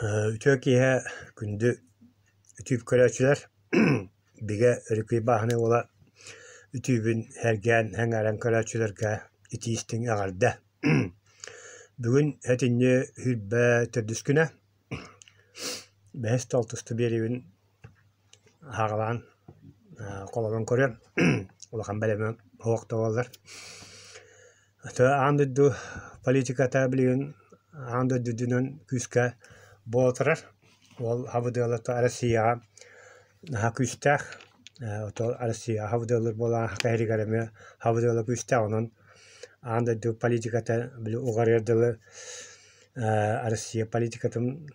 Үтүө киэһэ күндү үтүөп көрөөччүлэр, бигэ Өрүкүй бааһынай уола үтүүбүн сэргээн сэҥээрэн көрөөччүлэргэ итии истиҥ эҕэрдэ. Бүгүн сэтинньи 24 күнэ, бэһис да алтыста биэриибин аһаҕалаан холонон көрүөм, улахан бэлэмэ суох да буоллар. Аан дойду политиката билигин аан дойду үрдүнэн күүскэ буола турар. Ол хабыдыалата Россияҕа наһаа күүстээх. Россия хабыдыалыыр буолан кэһиригэр эмиэ хабыдыала күүстээх. Онон аан дойду политиката били уҕарыар дылы Россия политикатын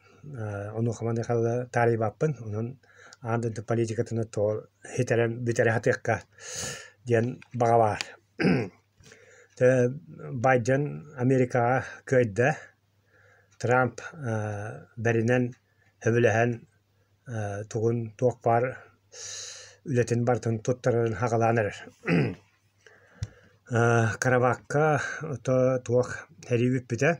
онуоха маныаха таарыйбаппын. Онон аан дойду политикатын ситэрэн бүтэрэ сатыахха диэн баҕа баар. Байден Америкаҕа кыайда, Трамп бэринэн сөбүлэһэн тугун туох баар үлэтин барытын туттарарын саҕалаан эрэр. Карабахха ото туох сэрии бүппүтэ,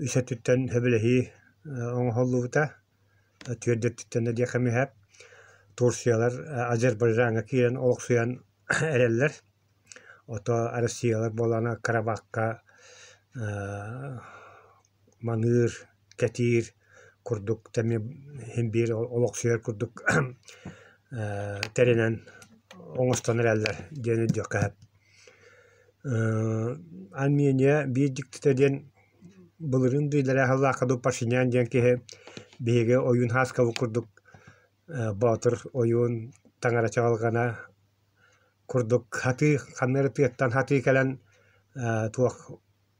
үс өттүттэн сөбүлэһии оҥоһуллубута, түөрт өттүттэн да диэххэ эмиэ Турциялар Азербайджаҥҥа киирэн олохсуйан эрэллэр. Ото Россиялар буоллаҕына Карабахха маныыр, кэтиир курдук эмиэ син биир олохсуйар курдук тэринэн оҥостон эрэллэр диэн өйдүөххэ сөп. Армения биир дьиктитэ диэн былырыын дуу иллэрээ сыллаахха дуу Пашинян диэн киһи биһиги ойуун Һааскабыт курдук Боотур ойуун таҥара чаҕылҕана курдук хатыы ханна эрэ тыаттан хатыы кэлэн туох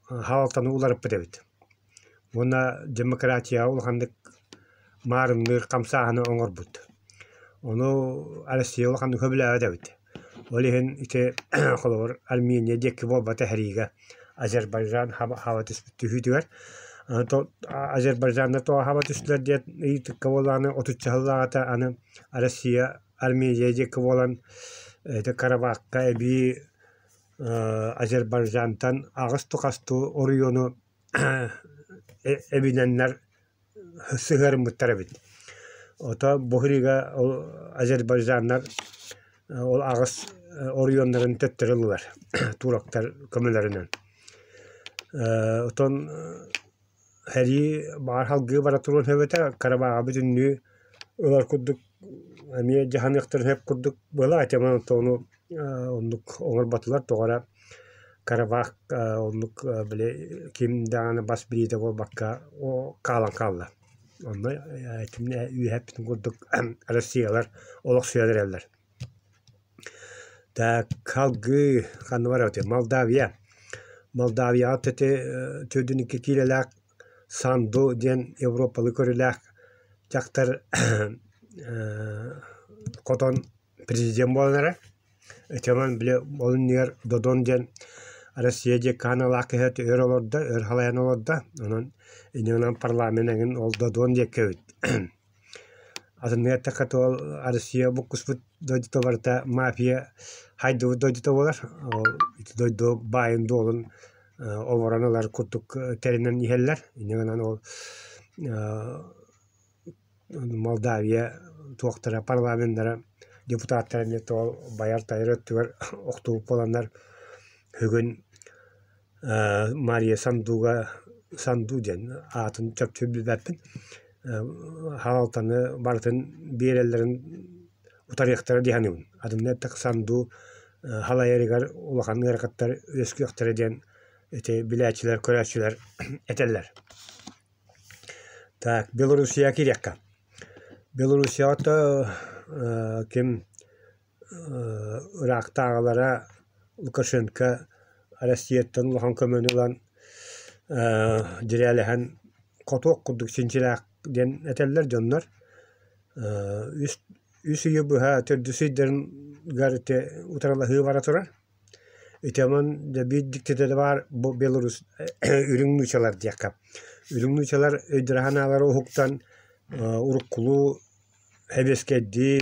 хаалтаны уларыппыт эбит. Уонна демократияҕа улаханнык маарынныыр хамсааһыны оҥорбут. Ону Россия улаханнык сөбүлээбэт эбит. Ол иһин ити холобур Армения диэки буолбата сэриигэ Азербайджан хаба түспүт түһүүтүгэр Азербайджаннар тоҕо хаба түстүлэр диэн ыйытыкка буоллаҕына отучча сыллааҕыта аны Россия Армения диэки буолан ити Карабахха эбии Азербайджантан аҕыс тухастыы оройуону эбинэннэр сыһыарыммыттар эбит. Ото бу сырыыга ол азербайджаннар ол аҕыс оройуоннарын төттөрү ыллылар туроктар көмөлөрүнэн. Оттон сэрии баҕар салгыы бара туруон сөп этэ, Карабаҕы бүтүннүү ылар курдук эмиэ дьаһаныахтарын сөп курдук буолар, ону оннук оҥорботулар, тоҕо эрэ Карабах оннук били ким даҕаны бас билиитэ буолбакка хаалан хаалла. Онно үөһэ эппитим курдук Россиялар олохсуйан эрэллэр. Так салгыы ханна барабытый Молдавия. Молдавияҕа ити төрдүн икки киилэлээх Санду диэн европалыы көрүүлээх дьахтар хотон президент буолан эрэр. Ити онон били ол иннигэр Додон диэн Россия диэки ханаалаах киһи өр олордо, өр халайан олордо. Онон иннинэн парламент эҥин ол Додон диэки эбит. Атыннык эттэххэ ол Россия буккуспут дойдута барыта мафия хайдыбыт дойдута буолар. Ол ити дойду баайын-дуолун олорон ылар курдук тэринэн иһэллэр. Инньэ гынан ол Молдавия туохтара парламеннара депутаттара эмиэ тоҕо байар-тайар өттүгэр охтубут буоланнар бүгүн Мария Сандуга Санду диэн аатын чопчу билбэппин хаалтаны барытын биэрэллэрин утарыахтара дии саныыбын. Атынна эттэххэ Санду халайарыгар улахан ыарахаттар үөскүөхтэрэ диэн ити билээччилэр, көрөөччүлэр этэллэр. Так, Белоруссияҕа киириэххэ. Белоруссияҕа ким ыраахтааҕылара Лукашенко Россияттан улахан көмөнү ылан дьирээлэһэн хотуох курдук чинчилээх диэн этэллэр дьоннор. Үс үс ыйы быһа төрдүс ыйдарыгар ити утарылаһыы бара турар. Ити онон дьэ биир дьиктитэ да баар бу Беларусь үрүҥ нуучалар диэххэ. Үрүҥ нуучалар өйдөрө-санаалара уһуктан уруккулуу сэбиэскэйдии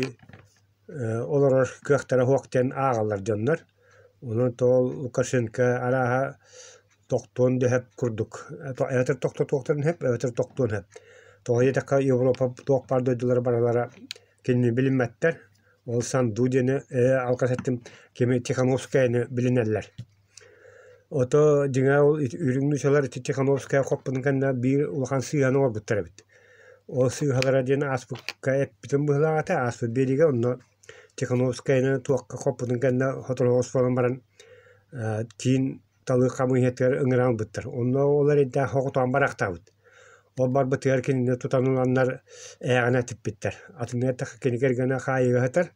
олорор кыахтара суох диэн ааҕаллар дьоннор. Онон тоҕо Лукашенко арааһа тохтуон да сөп курдук. Эбэтэр тохтотуохтарын сөп, эбэтэр тохтуон сөп. Тоҕо диэтэххэ Европа туох баар дойдулара барылара кинини билиммэттэр. Ол Санду диэни алҕас эттим кими Тихановскаяны билинэллэр. Ото дьиҥэ ол үрүҥ нуучалар ити Тихановская хоппутун кэннэ биир улахан сыыһаны оҥорбуттар эбит. Ол сыыһалара диэн ааспыкка эппитим быһыылаах этэ, ааспыт биэриигэ онно Тихановскаяны туохха хоппутун кэннэ сотору буолан баран киин талыы хамыыһыйатыгар ыҥыран ылбыттар. Онно ол эрэйдээх оҕотоон бараахтаабыт. Ол барбытыгар кинини тутан ыланнар ээҕинэ типпиттэр. Атынныгар эттэххэ кини кэргэнэ хаайыыга сытар.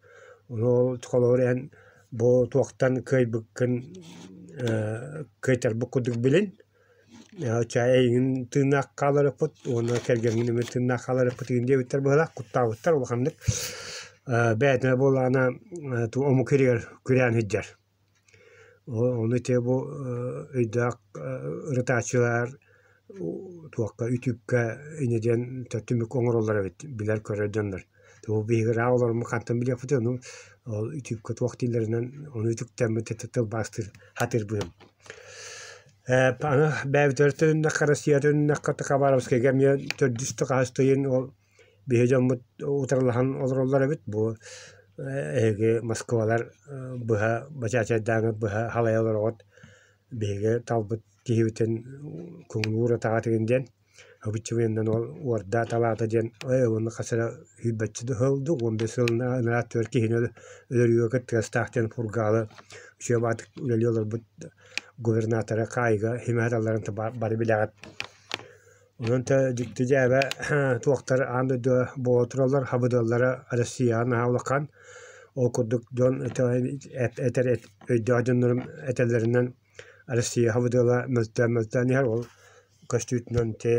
Ону ол холобур эн бу туохтан кыайбыккын кыайтарбыт курдук билин. Чэ эйигин тыыннаах хааларыппыт уонна кэргэҥҥин эмиэ тыыннаах хааларыппыт игин диэбиттэр быһыылаах, куттаабыттар улаханнык. Бэйэтэ буоллаҕына омук иһигэр күрээн сылдьар. Ону ити бу өйдөөх ырытааччылар туохха үтүккэ инньэ диэн түмүк оҥороллор эбит билэр-көрөр дьоннор. Бу биһиги ыраах олороммут хантан билиэхпитий ону ол үтүккэ туох дииллэринэн ону үтүктэммит тылбаастыыр сатыыр быһыым. Аны бэйэбитигэр төнүннэххэ Россия төнүннэххэ Хабаровскайга эмиэ төрдүс да хаһыс да ыйын ол Биһи дьоммут утарылаһан олороллор эбит, бу эһиги Москвалар быһа бачаачайдааҥҥыт быһа халайа олороҕут, биһиги талбыт киһибитин көҥүлүүр атаҕатыгын диэн, обыччыбыйаннан ол уорда талаата диэн ээ уонна хас эрэ сүүрбэччэ да сыл дуу, 15 сыл анараа өттүгэр киһини өлөрүүгэ кыттыгастаах диэн фургалы үчүгэй баҕайытык үлэлии олорбут губернатора хаайыыга химэ сыталларын бары билэҕит. Онон дьикти дьээбэ туохтар аан дойдуга буола тураллар, хабыдыаллара Россияҕа наһаа улахан. Ол курдук дьон этэр өйдөөх дьоннорум этэллэринэн Россия хабыдыала мөлтөөн-мөлтөөн иһэр. Ол көстүүтүнэн ити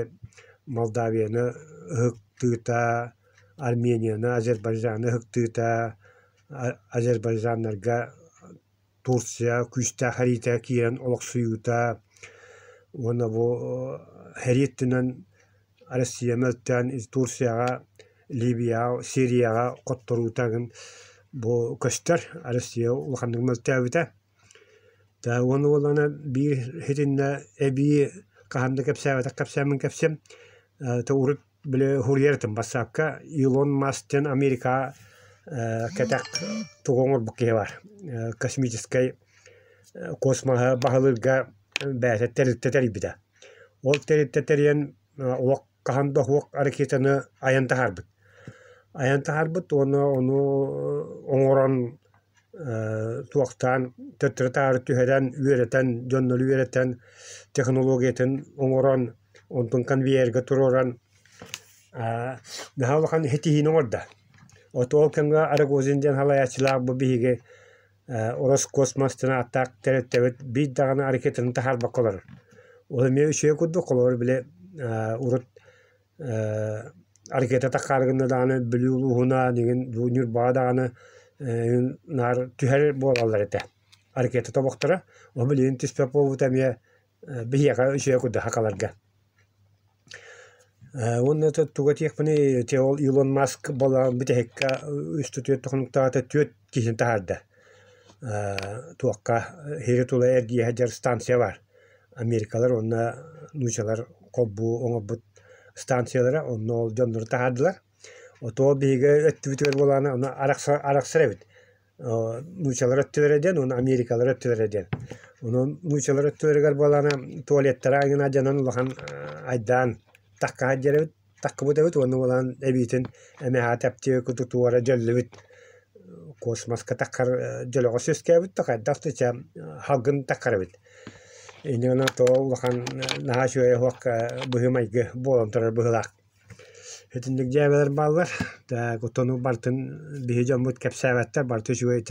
Молдавияны ыһыктыыта, Арменияны, Азербайджаны ыһыктыыта, Азербайджаннарга Турция күүстээх сэриитэ киирэн олохсуйуута уонна бу сэрии өттүнэн Россия мөлтөөн Турцияҕа, Ливияҕа, Сирияҕа хотторуута эҥин бу көстөр. Россия улаханнык мөлтөөбүтэ. Уонна буоллаҕына биир итиннэ эбии хаһан да кэпсээбэтэх кэпсээммин кэпсиэм. Урут били суруйар этим бассаапка Илон Маск диэн Америкаҕа кэтэх тугу оҥорбут киһи баар космическай космоһы баһылыырга бэйэтэ тэрилтэ тэрийбитэ. Ол тэрилтэ тэрийэн олох хаһан да суох ракетаны айан таһаарбыт. Айан таһаарбыт уонна ону оҥорон туохтаан төттөрү-таары түһэрэн, үөрэтэн, дьоннору үөрэтэн, технологиятын оҥорон, онтун конвейерга туруоран наһаа улахан ситиһиини оҥордо. От ол кэмҥэ Рогозин диэн салайааччылаах бу биһиги Роскосмос диэн ааттаах тэрилтэбит биир даҕаны ракетаны таһаарбакка олорор. Ол эмиэ үчүгэй курдук, холобур били урут Аргыата таххаары гынна даҕаны Бүлүү улууһунаан игин Ньурбаҕа даҕаны наар түһэр буолаллар этэ ракета тобохторо. Ол билигин түспэт буолбута эмиэ биһиэхэ үчүгэй курдук сахаларга. Уонна тугу этиэхпиний ити ол Илон Маск буоллаҕа бүтэһиккэ үс түөрт хонуктааҕыта түөрт киһини таһаарда. Туохха сири тула эргийэ сылдьар станция баар. Америкалар уонна нуучалар холбуу оҥорбут станциялара онно ол дьоннору таһаардылар. Отоо биһиги өттүбүтүгэр буолаана ону арахсар эбит. Нуучалар өттүлэрэ диэн уонна америкалар өттүлэрэ диэн. Онон нуучалар өттүлэригэр буолаана туалеттара аҥын алдьанан улахан айдаан таккаһа диэр эбит таккыбыт эбит уонна буолан эбиитин эмэһэ тэптиэ курдук туора дьөллүбүт космоска таххар дьөлөҕөс үөскээбит да хайдах да чэ салгын таххар эбит. Инньэ гынан тоҕо улахан наһаа үчүгэй оһох быһыы-майгы буолан турар быһыылаах. Итинник дьээбэлэр бааллар. Так оттон барытын биһи дьоммут кэпсээбэттэр, барыта үчүгэй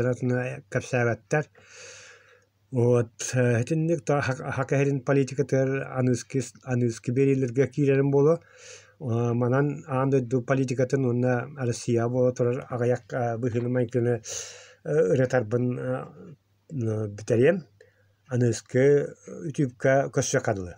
кэпсээбэттэр. Вот итинник Саха сирин политикатыгар аныыскы аныыскы биэриилэргэ киирэрим буолуо. Манан аан дойду политикатын уонна Россия буола турар аҕыйах быһыыны-майгыны ырытарбын бүтэриэм. Аныыскы үтүүпкэ көрсүөххэ дылы.